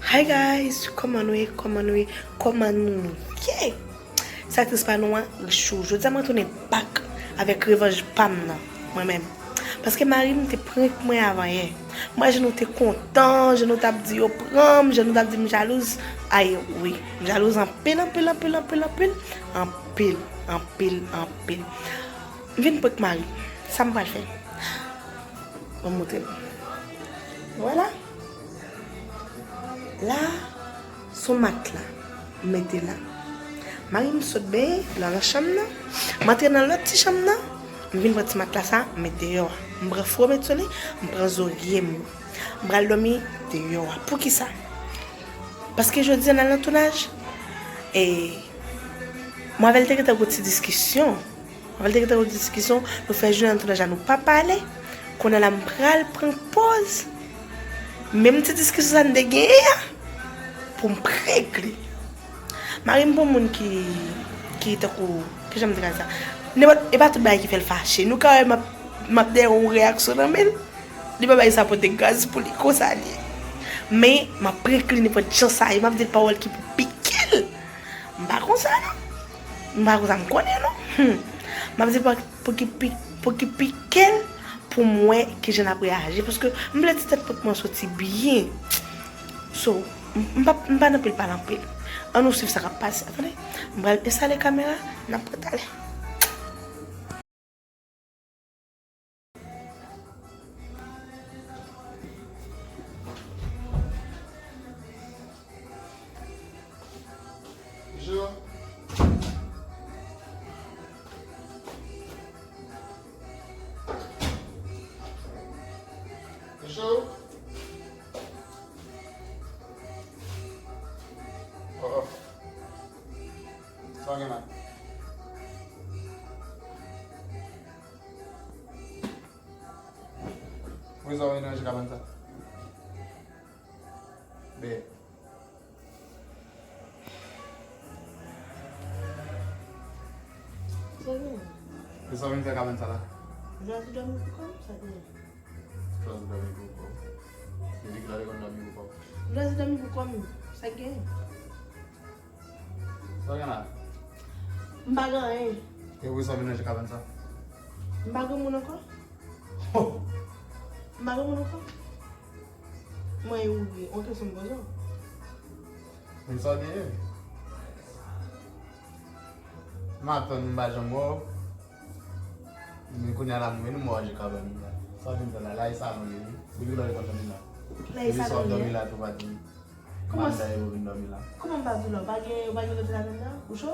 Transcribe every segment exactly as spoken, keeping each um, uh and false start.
Hi guys, kòman nou ye? Kòman nou ye? Kòman nou ye? Sa tris pa nou an, Richou. Jodi a mwen tounen back avèk revanj pa m nan, mwen menm. Paske mari m te prank mwen avan yè. Mwen, jan nou te kontan, jan nou t ap di yo pran m, jan nou t ap di m jalouz. Ay, wi, m jalouz anpil, anpil, anpil, anpil, anpil. Anpil, anpil, anpil. M vin prank mari m. Sa m pral fè? Ban m montre nou. Vwala. La, sou matla. M mete la. Mari m sot benyen, l al nan chanm nan. M antre nan lòt ti chanm nan. M vin pran ti matla sa, m met deyò a. M pran fo m met sou li, m pran zorye m yo. M pral dòmi deyò a. Poukisa? Paske jodi a n al nan tounaj. E mwen avè l te gentan gon ti diskisyon. Mwen avè l te gentan gon ti diskisyon. Nou fè jounen nan tounaj la, nou pa pale. Kounye a la, m pral pran pòz. Menm ti diskisyon sa n te genyen an, pou m prank li. Mari m pa yon moun ki, ki tankou, kijan m te ka di sa? Nenpòt, e pa tout bagay ki fè l fache. Nou ka wè m ap, m ap dèyè yon reyaksyon nan men l. Li pa bay sa pote gaz pou li, konsa li ye. Men, m ap prank li nenpòt jan sa ye, m ap di l pawòl ki pou pike l. M pa konsa non. M pa konsa, m konnen non. Hmm. M ap di l pou, pou ki pi-, pou ki pike l, pou m wè kijan l ap reyaji. Paske m vle ti tèt prank mwen soti byen. So, m, m pa, m pa nan pil pale anpil. Ann nou swiv sa k ap pase. Tande, m pral enstale kamera, n ap pran talè. Bonjou. Bonjou. Oh, oh. Sa w gen la? Poukisa w vin ranje kabann sa? Be. Sa gen? Poukisa w vin fè kabann sa la? Jwazi dòmi pou kò m, sa gen? Jwazi dòmi pou kò w? Depi kilè w te konn dòmi pou kò w? Jwazi dòmi pou kò m, sa gen? Sa w gen la? M pa gen anyen. E poukisa w vin ranje kabann sa? M pa gen moun ankò. Ho! M pa gen moun ankò. Mwen, e ou ye? On kesyon m poze w. Men sa w gen ye? M ap tann, m pa janm wè w. Men kounye a la, m vin, m wè w ranje kabann ou la. Sa w vin fè la? La e salon li, wi. Depi kilè w te konn dòmi la? La e salon li, wi. Depi sa w dòmi la tou, pa di m. Kòman? Manda e ou vin dòmi la. Kòman m pa di w la? Ou pa gen, ou pa gen lòt ladann nan? Ou cho?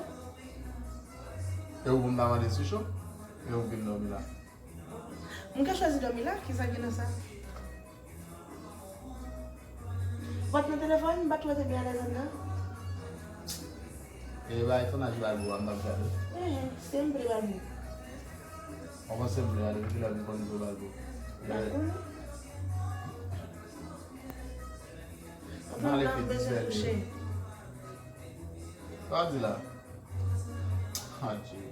E ou pou m ta mande si w cho? E ou vin dòmi la. M ka chwazi dòmi la, kisa gen nan sa? Ou pa t nan telefòn, m pa t wè te byen alèz anndan. E bay tounaj Balbou a, m p ap gade. Enhen, se m vle Balbou. Ou panse m vle a, depi kilè m konn jwe Balbou? Balbou? Anpil nan bezwen kouche. Sa w di la? Adje.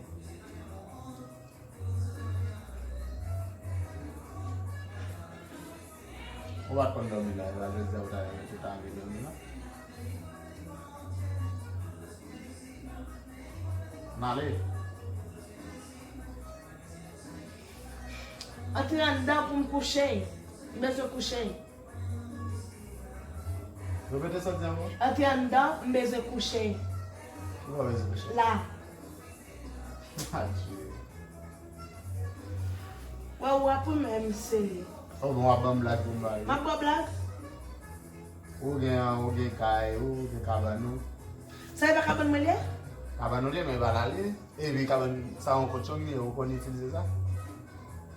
Ou pa t konn dòmi la, e pa jodi a ou ta renmen, ou ta anvi dòmi la. N ale. Antre anndan pou m kouche. M bezwen kouche. Repete sa w di ankò. Antre anndan, m bezwen kouche. Ou pa bezwen kouche? La. Adje. Wè, ou ap renmen m serye. Oh, bon, w ap ban m blag pou m ba yo. M ap ba w blag? Ou gen, ou gen kay ou, ou gen kabann ou. Sa e pa kabann mwen li ye? Kabann ou li ye, men e pa la li ye. Epi kabann sa yon kochon li ye, ou konn itilize sa?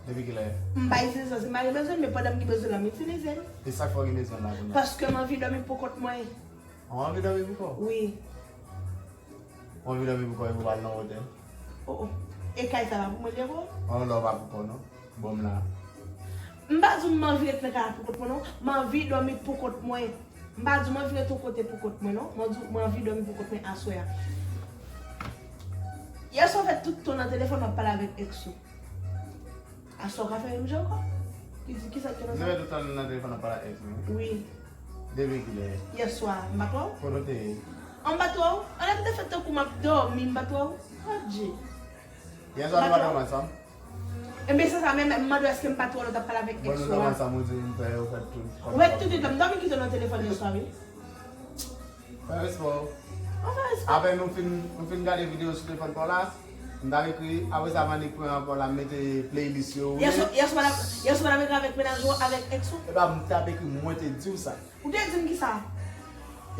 Depi kilè? M pa itilize sa, si m pa gen bezwen l, men pandan m gen bezwen l la, m itilize l. E sa k fè w gen bezwen l la kounye a? Paske m anvi dòmi pou kont mwen. Ou anvi dòmi pou kò w? Wi. Ou anvi dòmi pou kò w epi w al nan otèl? Oh, oh. E kay sa pa pou mwen li ye, bro? Oh, non, pa pou kò w, non. Bon, m la. M pa di w m anvi ret nan kay la pou kont mwen, non. M anvi dòmi pou kont mwen. M pa di w m anvi ret yon kote pou kont mwen, non. Mwen di w, mwen anvi dòmi pou kont mwen aswè a. Yè swa w fè tout tan nan telefòn w ap pale avèk èks ou. Aswè w ka fè menm jan ankò? Ki di, kisa ki nan sa? Ou fè tout tan nan telefòn w ap pale ak èks ou? Wi. Depi kilè? Yèswa, m pa t wè w? Kote w te ye? An, m pa t wè w? An, lè m te fèt tankou m ap dòmi, m pa t wè w? Adje. Yèswa nou pa t dòmi ansanm? Ebyen, se sa menm, m mande w èske m pa t wè w lè w t ap pale avèk èks ou a. Bon, nou dòmi ansanm, ou di m fè, ou fè tout. Ou fè tout, tout, m dòmi kite w nan telefòn yèswa, wi. Fè respè w. Ou fè respè. Apre nou fin, nou fin gade videyo sou telefòn pa w la, m t ap ekri, apre sa m annik pran pa w la, m mete playlist yo, wi. Yèswa, yèswa, yèswa, m ekri avèk mennaj ou, avèk èks ou? E pa m t ap ekri, mwen te di w sa. Ou te di m kisa?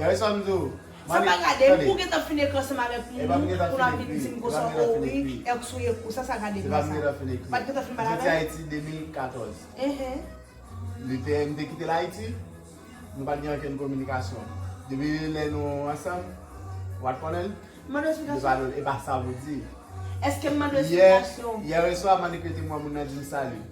Yèswa m di w. Sa pa gade m, ou gentan fin ekri ansanm avèk moun, pou n ap vin di m konsa, o wi, èks ou ye kou, sa, sa gade m sa. Pa t gentan fin pale avè m? Ayiti de mil katòz. Enhen. Li te, m te kite l Ayiti, nou pa t gen okenn kominikasyon. Depi lè nou ansanm, w ap konnen l. Mande w eksplikasyon. E pa sa pou di. Èske m mande w eksplikasyon? Yè, yè swa, m annik rete m wè moun nan di m sali.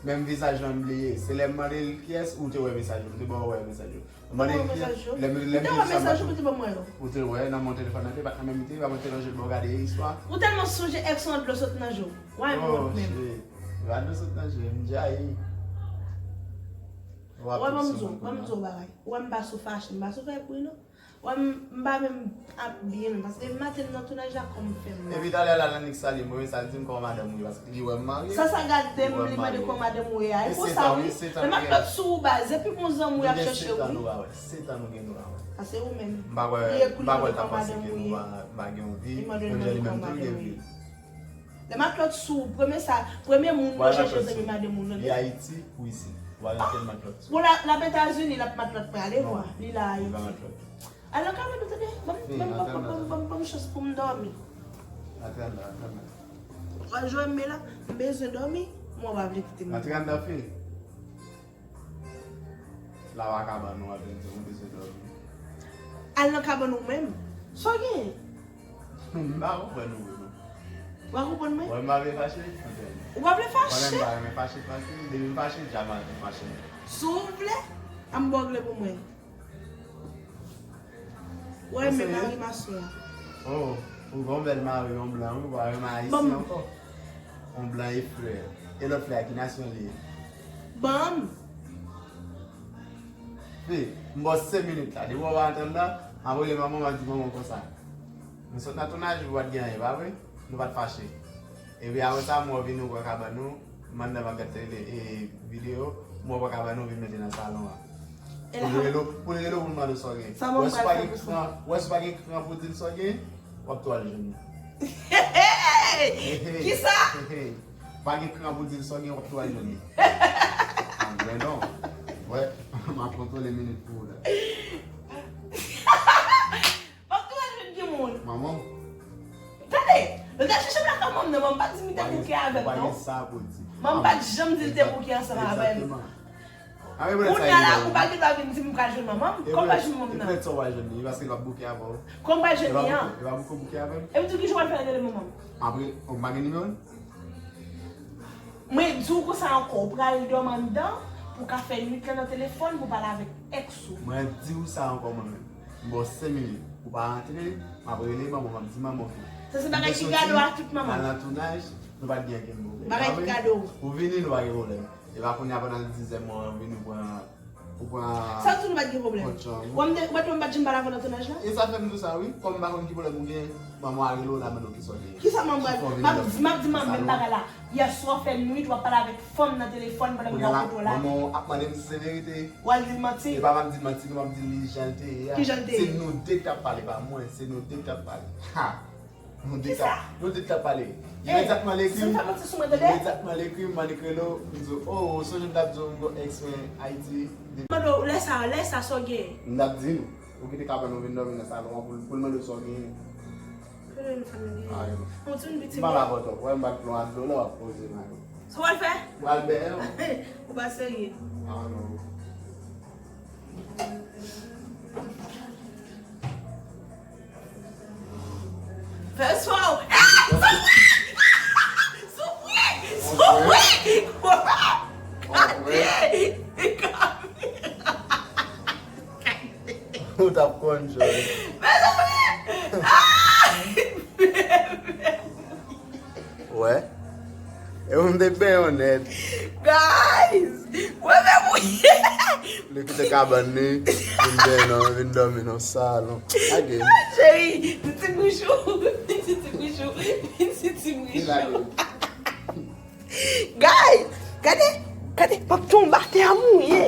Menm vizaj lan m bliye. Se lè m mande l kiyès, ou te wè mesaj yo. M te ba w wè mesaj yo. M mande ki, lè m, lè m te wè mesaj yo, ou te ban m wè yo. Ou te wè nan men telefòn nan, te pa t nan menm, te pa mwen te ranje l ba w gade istwa. Ou tèlman sonje èks ou an dlo sot nan je w. Why m wont menm? Shit. Pa dlo sot nan je, m djayi. Wè, ban m di w, ban m di w bagay. Wè, m pa sou fache, m pa sou fè bri non. Wè, m, m pa menm ap byen menm, paske depi maten m nan tounaj la, kò m fè m mal. Epi talè la, l annik salye m, wi, sa l di m kòman madanm ou ye, paske li wè m marye. Sa, sa gade m, li mande kòman madanm ou ye a. E pou sa, wi. Men matlòt sou ou, baz, epi bon zanmi w ap chèche w, wi. Sèt an nou pa wè, sèt an nou gen nou pa wè. Sa se ou menm. M pa kwè, m pa kwè l t ap panse ke nou pa, pa gen yon vi, menm jan li menm tou l gen vi. Lè matlòt sou ou, premye sa, premye moun mwen chèche se madanm ou, tande. Li Ayiti ou isit? Ou al nan kèl matlòt sou ou? Bon, l ap Etazini, l ap matlòt prale, vwa. Li la Ayiti. Al nan kay mwen, tande. Ban m, ban m, ban m, ban m, ban m, ban m chans pou m dòmi. Atann la, atann la. Ou al jwenn men la, m bezwen dòmi, mwen pa vle kite m. Atann la, fi. La w a kabann ou, apre di mwen bezwen dòmi. Al nan kabann ou menm. Sa w genyen? M pa konprann ou vre non. Ou pa konprann mwen? Wè, m pa vle fache. Ou pa vle fache? Wè, men m pa renmen fache, fache. Depi m fache, dja m fache. Si w vle, an m ba w gle pou mwen. Wè, men mari masyon an. Oh, ou gon bèl mari, yon blan, wi, ou pa renmen ayisyen ankò. Yon blan e frè. E lòt frè a, ki nasyon li ye? Ban m. Fi, m ba w senk minit la. Depi w pa antann nan, m ap rele manman, m ap di manman konsa. Nou sot nan tounaj, ou pa t gen anyen, pa vre? Nou pa t fache. Epi apre sa, m wè w vini, ou pran kabann ou, m anndan m ap gad tele, e, videyo, m wè w pran kabann ou vin mete nan salon an. Pou l rele w, pou l rele w, pou l mande w sa w gen. Wè si w pa gen kran, wè si w pa gen kran pou w di l sa w gen, w ap tou al jwenn li. Kisa? Pa gen kran pou w di l sa w gen, w ap tou al jwenn li. An vre non. Wè, m ap kontwole minit pou ou la. Fòk tou al jwenn ki moun? Manman m. Tande, lè w t al chèche m lakay manman m nan, manman m pa t di m li te bouke avè m non. Ou pa gen sa pou w di. Manman m pa t janm di l te bouke ansanm avè m. Egzakteman. Kounye a la, ou pa gentan vin di m m pral jwenn manman m? Kòman m pral jwenn manman m nan? E petèt sa w pral jwenn li, paske l p ap bouke avè w. Kòman m pral jwenn li an? E pa bouke, bouke avè m? Epi tou ki jou w pral fè rele manman m? Apre, ou pa gen nimewo l? Mwen di w konsa ankò, ou pral dòmi anndan pou w ka fè nwit lan nan telefòn pou w pale avèk èks ou. Mwen di w sa ankò mwen menm. M ba w senk minit. Ou pa rantre, m ap rele manman, m ap di manman ke. Sa se bagay ki gade w a tout manman. Al nan tounaj, nou pa t gen okenn pwoblèm. Bagay ki gade w. Ou vini, nou pa gen pwoblèm. E pa kounye a pandan dizè mwa, ou vini, ou pran Ou pran. Sa w di nou pa t gen pwoblèm? Ou pa t, ou pa t, ou pa t janm pale avè w nan tounaj la? E sa fè m di w sa wi. Kòm m pa konn ki pwoblèm ou gen, manman w a rele w la mande w kisa w genyen. Kisa manman m ap di, m ap di manman m bagay la. Yèswa w fè nwit, w ap pale avèk fanm nan telefòn pandan m nan kote w la. Manman w ap mande m si se verite. W al di l manti. E pa m ap di l manti non, m ap di l li jan l te ye a. Ki jan l te ye? Se nou de k t ap pale, pa mwen, se nou de k t ap pale. Ha! Nou de k t ap, nou de k t ap pale. Imedyatman l ekri m, imedyatman l ekri m, m annik rele w, m di w, o, ou sonje m t ap di w m gon èks mwen Ayiti. Mande w, lè sa, lè sa, sa w genyen? M t ap di l, ou kite kabann ou vin dòmi nan salon an pou l, pou l mande w sa w genyen. Mande w yon fanm genyen. Yon timoun piti. M pa la bòtòp, wè m bat plon ak dlo la, w ap poze m a yo. Sa w al fè? M al benyen w. Ou pa serye. Ah non. Fè swa w. Ey! Soufri! Soufri! Soufri! Gade! Gade! Ou t ap konn jwe. Mezanmi! Ay! Wè. E ou m te benyen w nèt. Guys! Mwen menm wi. Li kite kabann li, vin dèyè nan, vin dòmi nan salon. Lage. Cheri, ti ti mouchou, ti ti mouchou, ti ti mouchou. Guys, gade, gade, m ap tonbe atè a mouye.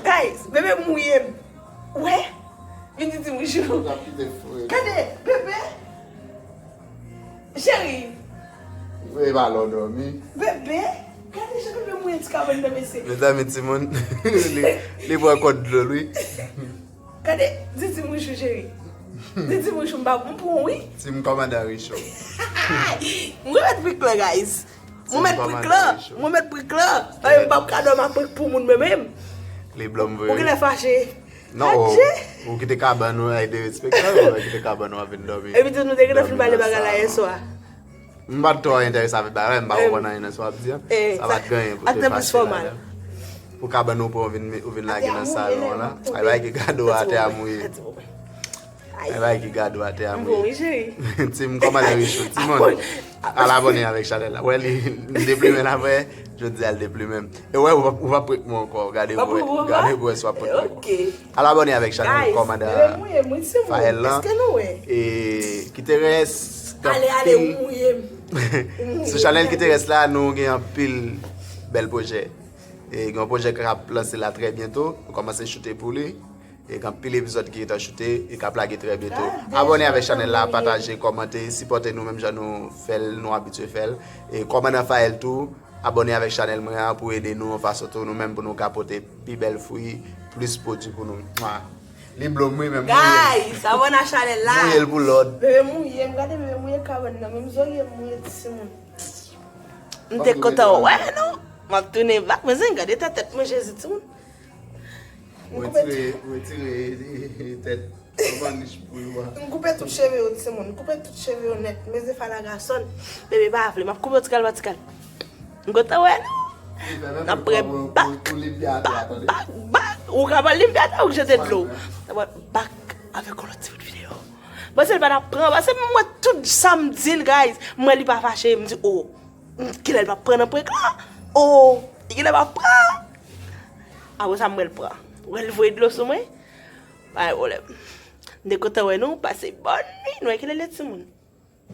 Guys, bebe mouye m. Wè, vin ti ti mouchou. Gade, bebe. Cheri. E pa lè w dòmi. Bebe, gade jan bebe mouye ti kabann nan mesye. Mezanmi, timoun, li, li pran kòd dlo l wi. Gade, di ti mouchou cheri. Di ti mouchou m pa bon pou ou wi. Ti m kòmandan Richo. Mwen met prik la guys. Mwen met prik la. Mwen met prik la. Ay m p ap ka dòmi ak prik pou moun mwen menm. Li blo m vre. Ou genlè fache. Non, ou kite kabann ou, ay derespektan, ou kite kabann ou ap vin dòmi. Epi tou nou te gentan fin pale bagay la yè swa. M pa t twò enterese avèk bagay la, m pa konprann anyen nan sa w ap di a. Sa pa t gen anyen pou te fache ladan. Pou kabann ou pran ou vin, ou vin lage nan salon an la. Ay bagay ki gade w atè a mouye. Ay bagay ki gade w atè a mouye. Ti m kòmandan Richo, timoun. Al abòne avèk chanèl la. Wè li, li deplimen l apre. Jodi a l deplimen m. E wè, ou p ap prank mwen ankò. Gade pou wè, gade pou wè si w ap prank mwen ankò. Al abòne avèk chanèl kòmandan Fael lan. E Kiterès. Sou chanèl Kiterès la, nou gen anpil bèl pwojè. E gen yon pwojè k ap lanse la trè byento. Nou kòmanse choute pou li. E gen anpil epizòd ki gentan choute e k ap lage trè byento. Abòne avèk chanèl la, pataje, kòmante, sipòte nou menm jan nou fè l, nou abitye fè l. E kòmandan Fael tou, abòne avèk chanèl mwen an pou ede nou yon fason tou nou menm pou nou ka pote pi bèl fwi, plis pwodui pou nou. Mwa. Li blo m wi menm. Guys, abòne a chanèl la. Mouye l pou lòd. Bebe mouye m, gade bebe mouye kabann nan, menm zorye m mouye timoun. M te kontan wè nou. M ap tounen bak, mezanmi gade ta tèt mwen Jezi timoun. Retire, retire tèt. Kòman nich pou yo a? M koupe tout cheve yo timoun, m koupe tout cheve yo nèt. Mezye fala gason, bebe pa vle, m ap koupe yo tikal pa tikal. M kontan wè nou. N ap pran bak, bak, bak, bak. Ou ka pral limpye atè ou k jete dlo. N ap pran bak avèk yon lòt ti bout videyo. Panse l pa t ap pran, panse m wè tout sa m di l guys. M wè li pa fache, m di o. Kilè l p ap pran nan prank la? O, kilè l p ap pran? Apre sa m wè l pran. Wè l voye dlo sou mwen. Pa gen pwoblèm. M te kontan wè nou, pase bòn nwi. Nou wè kilè l ye timoun?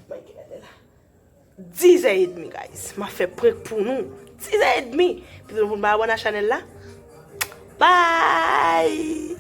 Mwen kilè l ye la. Dizè edmi guys. M ap fè prank pou nou. Dizè edmi. Pitit nou pou n pa abòne a chanèl la. Bye.